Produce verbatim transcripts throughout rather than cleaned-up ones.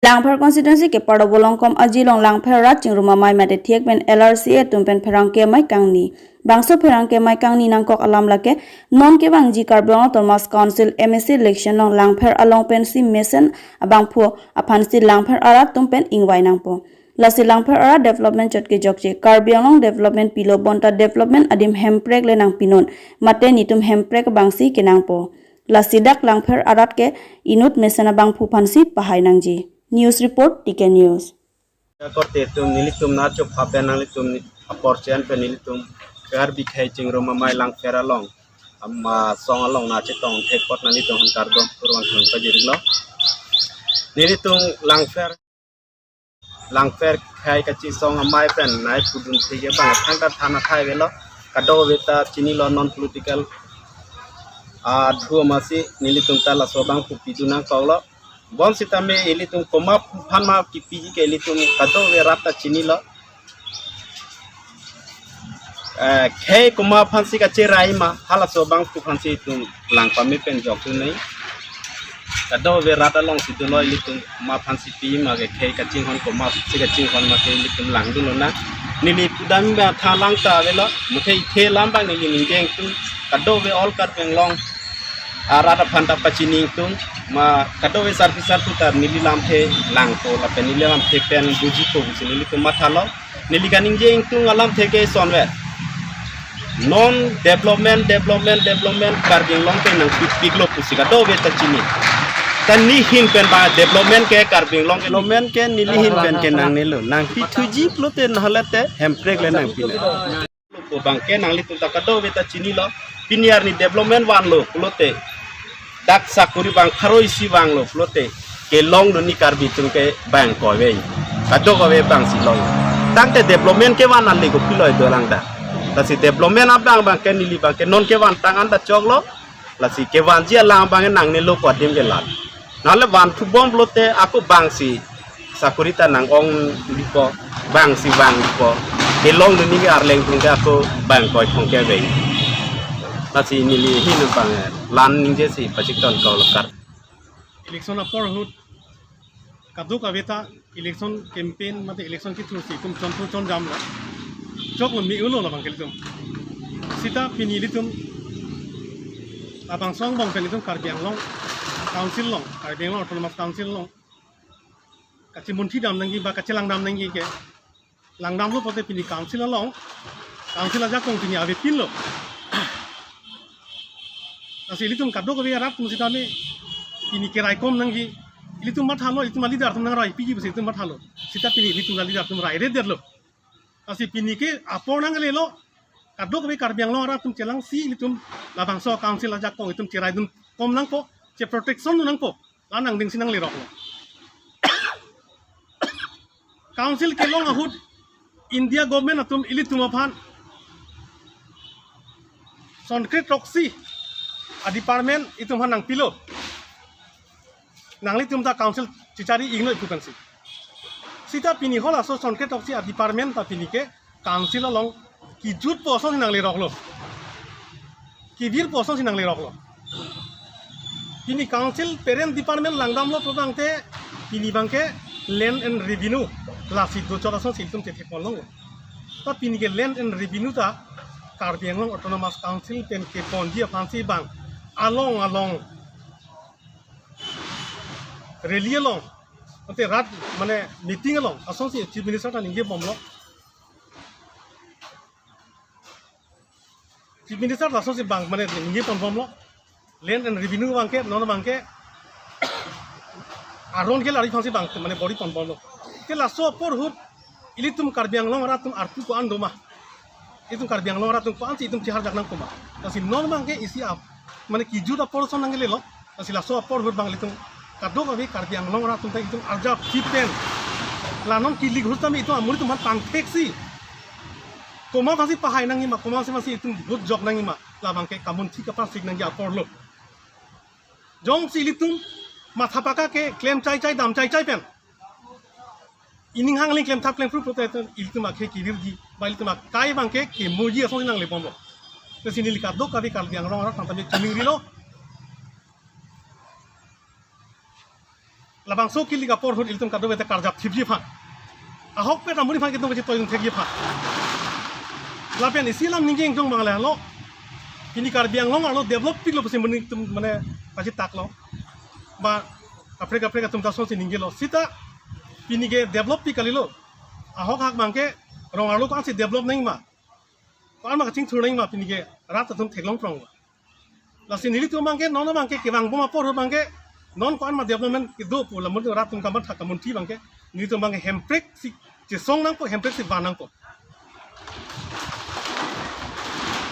Langpher constituency ke Pardo Bolongkom aji along Langpher arat chingrum amei mate thiek pen L R C A atum pen pherangke amei kangni. Bangso pherangke amei kangni nangkok alam lake non kevangji Karbi Anglong Autonomous Council M A C election along Langpher along pensi mesen abangphu aphansi Langpher arat atum pen ingvai nangpo. Lasi Langpher arat development chot kejokche, Karbi Anglong development pilo bonta development adim hemprek le nangpinon, mate netum hemprek abangsi kenangpo. Lasi dak Langpher arat ke inut mesen abangphu aphansi pahai nangji. News report, T K News. Korte atum nelitum nangchopha pen nanglitum apor chen pen nelitum Karbi akhei chingrum amei Langpher along, ama song along nangchetong thek apot nanglitum aphan kardom purvang thang pajirlo. Nelitum Langpher, Langpher akhei kachesong amei pen nangpudun thek abang thangta than athai avelo. Kadokave ta chinilo, non political adhu amatsi nelitum ta laso abangphu pidun nangkoklo. Bonsitame ilitum komat aphan ma kipiji ke ilitum kadokave rat ta chinilo. Eh, akhei komat aphansi kacherai ma, halaso abangphu aphansi itum lang pame pen jokdun nai. Kadokave rat alongsi dolo, ilitum komat aphansi pi ma ke, akhei kachinghon komatsi kachinghon ma ke ilitum langdun lonang. Neli pudam ba tha lang ta avelo, muthe ithe alam abang neli ningje ingtung, kadokave all Karbi Anglong arat aphan ta pachini ingtung, ma kadokave sarpi sarpo ta neli lamthe langpo lapen neli lamthe pen bujipo pusi nelitum mathalo. Neli kaningje ingtung alamthe ke sonve. Non development, development, development, Karbi Anglong ke nangpipiklo pusi kadokave ta chini. Ta ne ahin pen ba development ke Karbi Anglong ke, development ke neli ahin pen ke nangnelo. Nangpithuji pulote nahale te hemprek le nangpilo. Ko abang ke nanglitum ta kadokave ta chinilo. Pini arni development vanlo pulote, dak sakori abang pharo isi vanglo pulote, kelongdunji Karbi atum ke bang koi ave. Kadokave abangsi long. Tangte development kevan ale kopilo do lang da. Lasi development abang abang ke neli abang ke non kevantang an ta choklo. Lasi kevanji alang abang ke nangnelo ko adim ke lang. Nahale vanthubom pulote ako bangsi sakori ta nang-ong dipo, bangsi vang dipo, kelongdunji ke arleng atum ke ako bang koi thong ke ave. Lasi neli ahin abang la-an ningjesi pachikton ko lokar. Election apor ahut kadokave ta election campaign mate election kethursi itum chonpu chonjamlo. Choklo, me-ulo labang ke ilitum. Sita pini ilitum labangso angbong pen ilitum Karbi Anglong Council along, Karbi Anglong Autonomous Council along kachemunthi dam nangji ba kachelang dam nangji ke langdamlo pulote pini council along, council ajakong pini avepinlo. Lasi ilitum kadokave arat atum sitame pini keraikom nangji. Ilitum mathalo, ilitum a-leader atum nangraipiji pusi ilitum mathalo. Sita pini ilitum a-leader atum rairedetlo. Lasi pini ke apor nanglelo, kadokave Karbi Anglong arat atum chelangsi ilitum labangso council ajakong itum cheraidun kom nangpo, che protection dun nangpo. La nangdingsi nangleroklo. Council kelong ahut India government atum ilitum aphan sonkre throksi a-department itum aphan nangpilo. Nanglitum ta council chechari ingno ipu pensi. Sita pini halaso sonkre throksi a-department ta pini ke council along kejutpo asonsi nangleroklo. Kevirpo asonsi nangleroklo. Pini council parent department langdamlo putangte pini abang ke land and revenue lasi dochot asonsi itum chethe ponlonglo. Ta pini ke land and revenue ta Karbi Anglong Autonomous Council pen keponji aphansi bang along along rally along, ante rat mane meeting along asonsi Chief Minister ta ningjebomlo. Chief Minister lasonsi bang mane ningje ponbomlo. Land and revenue abang ke, non abang ke aron ke lari aphansi bang mane bor-i ponbomlo. Te laso apor ahut ilitum Karbi Anglong arat atum arpu ko-an doma. Itum Karbi Anglong arat atum ko-ansi itum chiharjak nangkoma. Lasi non abang ke isi ap mane kejut apor ason nanglelo. Lasi laso apor ahut bang ilitum kadokave Karbi Anglong arat atum ta itum arjap chipen la non kilik ahut tame itum amuri atum aphan pangtheksi komat aphansi pahai nangji ma, komat aphansi itum vote jok nangji ma, labang ke kamunthi kaparsik nangji aporlo. Jongsi ilitum matha paka ke klem chaichai dam chaichai pen ining hangling klemthap klemphru pulote ilitum akhei kevirji ba ilitum akai abang ke kemoji asonsi nanglebomlo. Lasi neli kadokave Karbi Anglong arat aphan tame choningrilo. Labangso kilik apor ahut ilitum kadokave ta karjap thipji aphan, ahokpet amonit aphan kedo kachetoi dun thekji aphan. Lapen isi alam ningje ingtung abang lahelo, pini Karbi Anglong arlo develop piklo pusi amonit atum mane kachetaklo. Ba kaprek kaprek atum ta lasonsi ningjelo. Seta pini ke develop pik kalilo. Ahok hak abang ke rong arlo ko-ansi develop nangji ma, ko-an ma kachingthur nangji ma pini ke rat atum theklong prong ba. Lasi nelitum abang ke non abang ke kevangbom apor ahut abang ke non ko-an ma development kedo pu la amonit rat atum kamatha kamunthi abang ke nelitum abang ke hemprek si chesong nangpo, hemprek si van nangpo.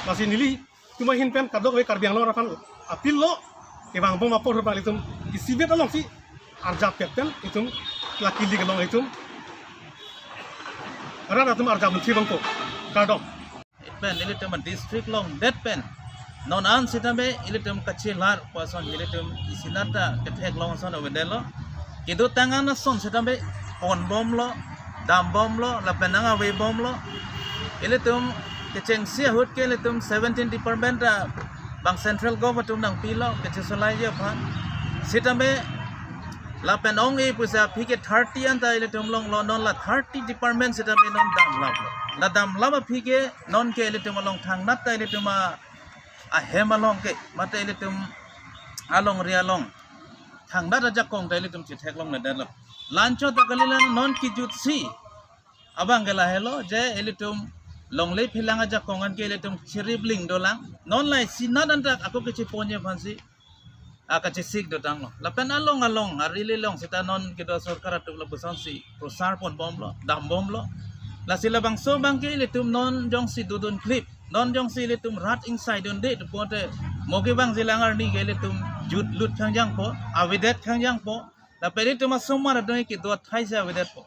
Lasi nelitum ahin pen kadokave Karbi Anglong arat aphan appeal lo, kevangbom apor ahut abang ilitum isivet alongsi arjap pet pen itum la kilik along itum rat atum arjap munthi abang ko. Kardom. Pen ilitum district along det pen non an sitame ilitum kachelar puson ilitum isinat ta ketheklong ason avedetlo. Kedotang an ason sitame ponbomlo, dambomlo, lapen nang avebomlo. Ilitum kechengsi ahut ke ilitum seventeen department ta bang central government atum nangpilo kachesolaiji aphan. Sitame lapen ong-e pusi aphi ke thirty anta ilitum longlo, non la thirty department sitame non damlaplo. La damlap aphi ke non ke ilitum along thangnat ta ilitum a, ahem along ke mate ilitum alongri along thangnat ajakong ta ilitum chetheklongledetlo. La-anchot ta kalilang, non kejutsi abang ke lahelo je ilitum longle philang ajakong an ke ilitum chirip ling dolang. Non la isinat anta ako kecheponji aphansi akachesik dotanglo. Lapen along along arili along seta non kedo sorkar atum lapusonsi prosar ponbomlo, dambomlo. Lasi labangso abang ke ilitum non jongsi dodun klip, non jongsi ilitum rat ingsaidunde pulote mo kevangjilang arni ke ilitum jutlut khangjangpo, avedet khangjangpo. Lapen ilitum asomar adung kedo athai si avedetpo.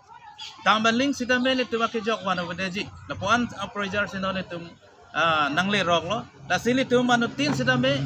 Dam aling sitame ilitum akejok van avedetji. Lapu-an aprojar si non ilitum ah, nangleroklo. Lasi ilitum anuttin sitame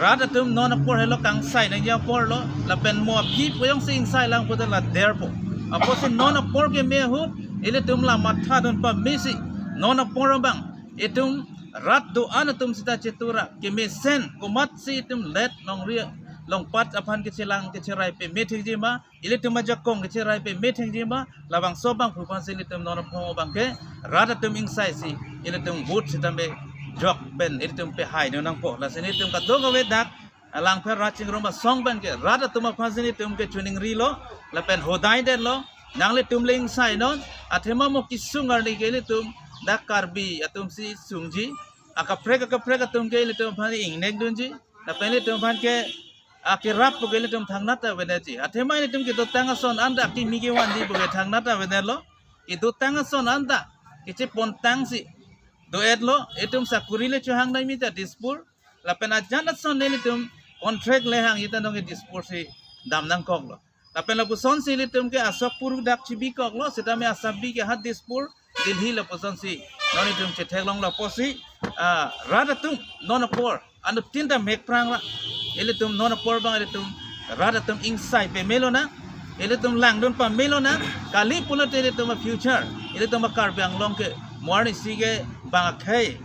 rat atum non apor helo kangsai nangji aporlo. Lapen mo aphi pu jongsi ingsailang pulote la derpo. Apotsi non apor keme ahut ilitum la mathadun pamesi non apor abang itum rat do-an atum seta chetura kemesen komatsi itum let longri longpat aphan kechelang kecherai peme thekji ma, ilitum ajakong kecherai peme thekji ma, labangso abang pu aphansi ilitum non aphong abang ke rat atum ingsaisi ilitum vote sitame jok pen ilitum pehaidun nangpo. Lasi nelitum kadokave dak Langpher Rat Chingrum Asong pen ke rat atum aphansi nelitum kechiningrilo lapen hodaidetlo. Nanglitum le ingsainon, athema mo kesung arni ke ilitum dak Karbi atumsi sungji, akaprek akaprek atum ke ilitum aphan ingnekdunji, lapen ilitum aphan ke akerap pu ke ilitum thangnat ta avedetji. Athema ilitum kedotang ason anta kimi kevanji pu ke thangnat ta avedetlo. Kedotang ason anta kechepontangsi do-etlo. Itum sakuri le chohang nangji ta Dispur. Lapen ajat ason ilitum contract le hangji ta nong Dispur si dam nangkoklo. Lapen lapusonsi ilitum ke asok puru dak chibikoklo, sitame asabi ke ha Dispur, Delhi lapusonsi non itum chetheklonglo. Apotsi ah, rat atum non apor anuttin ta mekprang ra. Ilitum non apor abang ilitum rat atum ingsai peme lonang, ilitum langdun pame lonang. Kali pulote ilitum a-future, ilitum a-Karbi Anglong ke mo arnisi ke bang akhei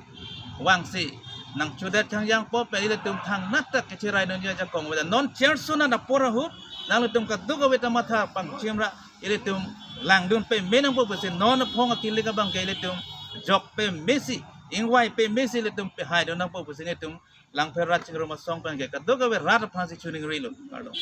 vangsi nangchodet khangjangpo pen ilitum thangnat ta kecheraidunji ajakong avedet. Non chersun an apor ahut nanglitum kadokave ta matha pangchim ra, ilitum langdun peme nangpo pusi non aphong akilik abang ke ilitum jok pemesi, ingvai pemesi ilitum pehaidun nangpo pusi nelitum Langpher Rat Chingrum Asong pen ke kadokave rat aphansi chiningrilo. Kardom.